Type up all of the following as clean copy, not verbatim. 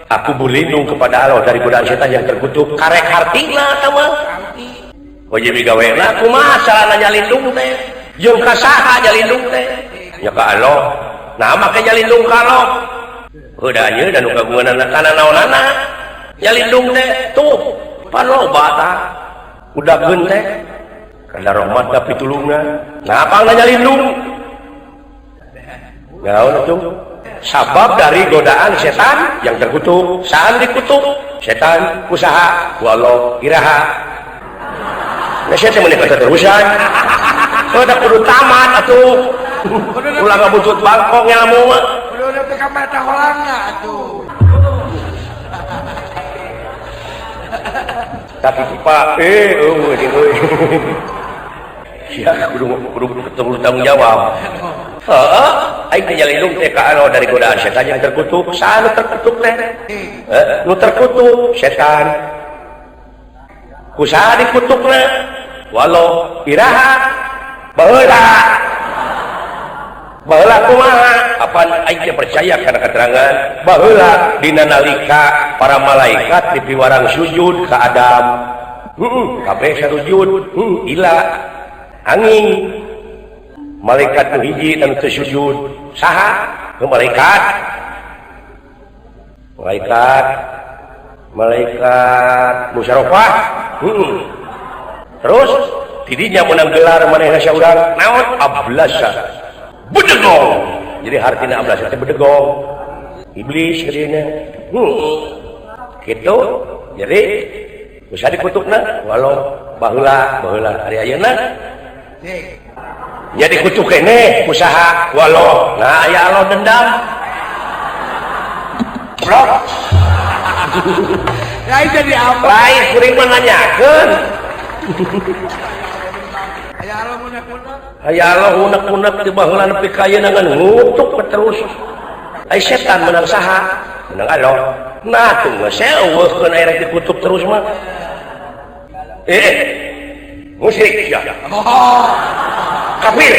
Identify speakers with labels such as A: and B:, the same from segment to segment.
A: Aku berlindung kepada Allah dari godaan setan yang terkutuk. Karek hartina eta mah. Oh, jadi gawe na kumaha carana nyalindung teh? Jeung ka saha nyalindung teh? Ya ka Allah. Nah, make nyalindung ka Allah. Udah nya dan nu kagunganna kana naonana? Nyalindung teh tuh pan loba tah. Udageun teh. Kana rahmat ka pitulungan. Nah, apa nyalindung? Naon itu? Sabab dari godaan setan yang terkutuk. Saat dikutuk, setan usaha walau iraha. Nah, saya teh menikah terusan. Oh, da kudu tamat atuh. Ulah ngabutut bangkong ilmu mah.
B: Kudu nepi ka mata holangna atuh.
A: Tapi Pak, eueuh jeung euy. Sia kudu kudu tanggung jawab. Heeh, aing teh nyalindung teh ka Allah dari godaan setan yang terkutuk. Saha nu terkutuk teh? Nu terkutuk setan. Ku saha dikutukna? Walau iraha baheula. Baheula kumaha? Apan aing teh percaya kana keterangan baheula dina nalika para malaikat dipiwarang sujud ka Adam. Heeh, kabeh sujud, ila angin malaikat nu hiji anu teu sujud. Saha? Nu malaikat. Malaikat malaikat musyarakah. Heeh. Terus tidinya menang gelar manehna saurang naon? Ablasa. Bedegong. Jadi hartina ablasa teh bedegong. Iblis kadinya. Heeh. Kitu. Jadi bisa dikutukna walau baheula baheula ari ayeuna. Jadi kutuk kene usaha walau nah aya Allah dendam. Blok.
B: Lain jadi apa?
A: Lain kuring mah nanyakeun.
B: Aya Allah unek-unek.
A: Aya Allah unek-unek di baheula nepi ka ayeuna ngan ngutuk terus. Ai setan menang saha? Menang Allah. Nah tuh geus eueuhkeun aya rek dikutuk terus mah. Musyrik ya.
B: Oh.
A: Kafir.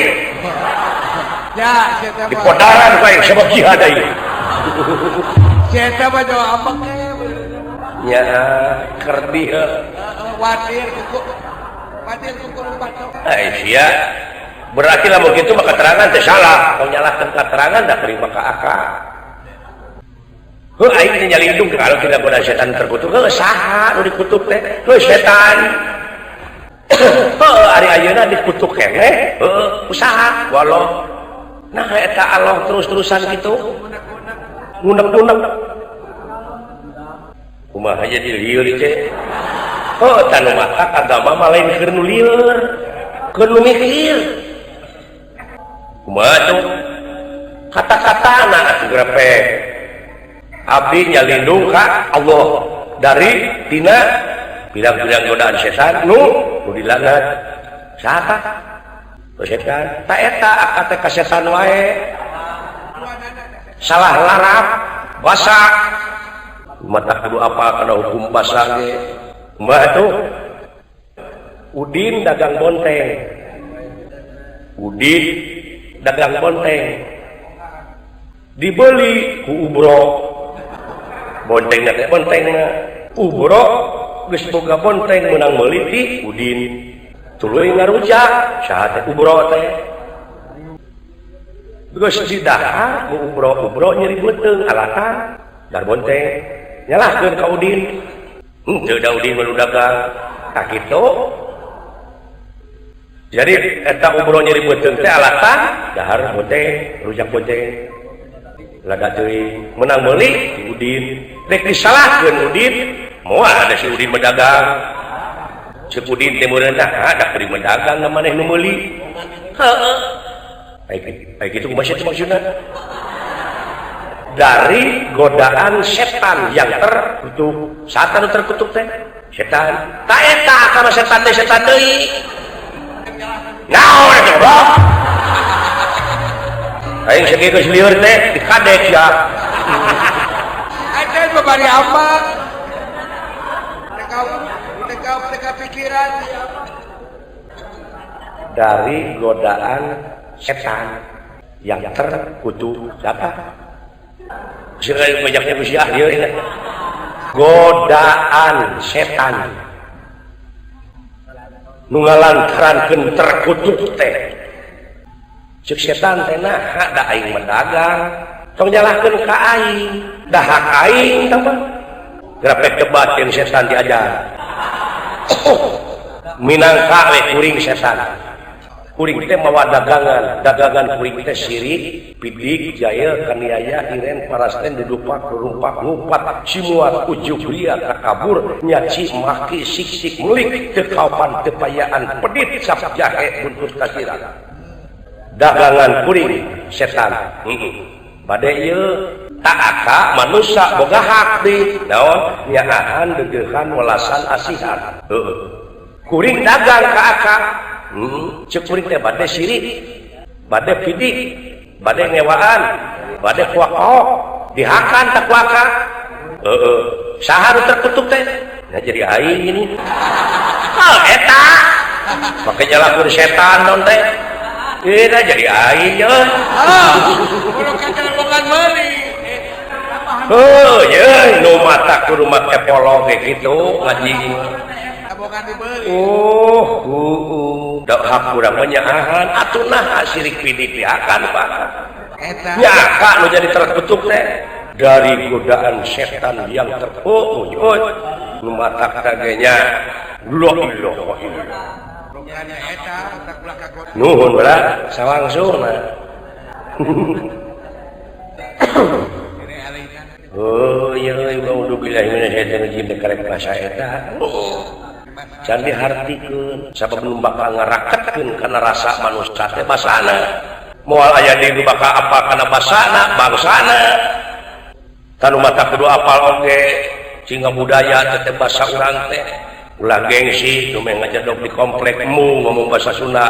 B: Ya, setan
A: di podaran bae sebab jihad ieu.
B: Setan mah jauh apa
A: Ya, kerdi heuh.
B: Watir kuku. Watir kuku batok.
A: Ai sia. Berarti lamun kitu mah keterangan teh salah. Kalau nyalahkeun keterangan da terima ka akal. Heuh aing teh nyalindung kalau tidak godaan setan terkutuk. Heuh saha nu dikutuk teh? Heuh setan. Heuh ari ayeuna dikutuk keneh, heuh usaha walau. Nah eta Allah terus-terusan kitu. Ngunek-ngunek. Kumaha jadi lieur teh? Heuh tah nu matak agama mah lain keur nu lieur, keur nu mikir. Kumaha tuh? Kata-katana atuh grepek. Abdi nyalindung ka Allah dari tina pirang-pirang godaan setan nu dilaknat. Saha? Setan. Ta eta akad teh ka setan wae. Salah larap basa. Mata kudu apa kana hukum basa ge. Kumaha tuh? Udin dagang bonteng. Udin dagang bonteng. Dibeli ku Ubro. Bontengna teh bontengna. Ubro geus boga bonteng meunang meuli ti Udin. Tuluy ngarujak saha teh Ubro teh. Geus didahar ku Ubro, Ubro nyeri beuteung alatan dar bonteng. Nyalahkeun ka Udin. Henteu da Udin mah nu dagang. Tah kitu. Jadi eta Ubro nyeri beuteung teh alatan dahar bonteng, rujak bonteng. Lada teuing menang meuli ti Udin. Rek disalahkeun Udin, moal ada si Udin mendagang. Cek Udin teh meureun tah, da kuring mendagang na maneh nu meuli. Heeh. Ai kitu kumaha teh maksudna? Dari godaan setan yang terkutuk. Setan terkutuk teh setan. Ta eta kana setan teh setan deui. Naon eta goblok? Aing sakieu geus lieur teh dikadek ya.
B: Aing babari apa? Teka pikiran
A: dari godaan setan yang terkutuk. Siapa? Sira majaknya ku sia ieu godaan setan nu ngalantarankeun terkutuk teh. Cek setan teh naha da aing mah dagang. Tong nyalahkeun ka aing, da hak aing tah mah. Grapek debat jeung setan diajar. Minangka we kuring setan. Kuring teh mawa dagangan, dagangan kuring teh sirik, pidik, jail, kaniaya, iren, parasten, dudupak, rumpak, ngupat, simuat, ujuk, ria, kakabur, nyaci, maki, sik-sik, melik, tekaupan, tepayaan, pedit, sap, jahe, buntut kasiran. Dagangan kuring setan. Bade ieu tak aka manusia boga hak di naon nyaahan deugeuhan welasan asihan. Kuring dagang ka aka. Cek kuring teh bade sirik, bade pidik, bade ngewaan, bade kuak-kuak, dihakan tak kuaka. Heeh, saha nu terkutuk teh? Nah jadi aing ini. Oh eta. Make nyalahkeun setan naon teh? Ieu jadi aing ye.
B: Ah, kudu kacelembokan meuli.
A: Heuh, ye nu mata kudu make polong ge kitu ngaji. Oh, dak hak kurang menyaahan atuh nah sirik pidik dihakan Pak.
B: Eta.
A: Nya ka nu jadi terkutuk teh dari godaan setan yang terkutuk. Nu mata kage nya la ilaha illallah. Nuhun bae sawangsulna. Oh, ieu a'udzubillahi minasyaitonir rajim karek bahasa eta. Can dihartikeun sabab nu bakal ngaraketkeun kana rasa manusia teh basana. Moal aya deui nu bakal apal kana basana, bangsana. Tanu mata kudu apal oge sehingga budaya teh basa urang teh. Ulah gengsi nu meh ngajedog di komplek mu ngomong bahasa Sunda.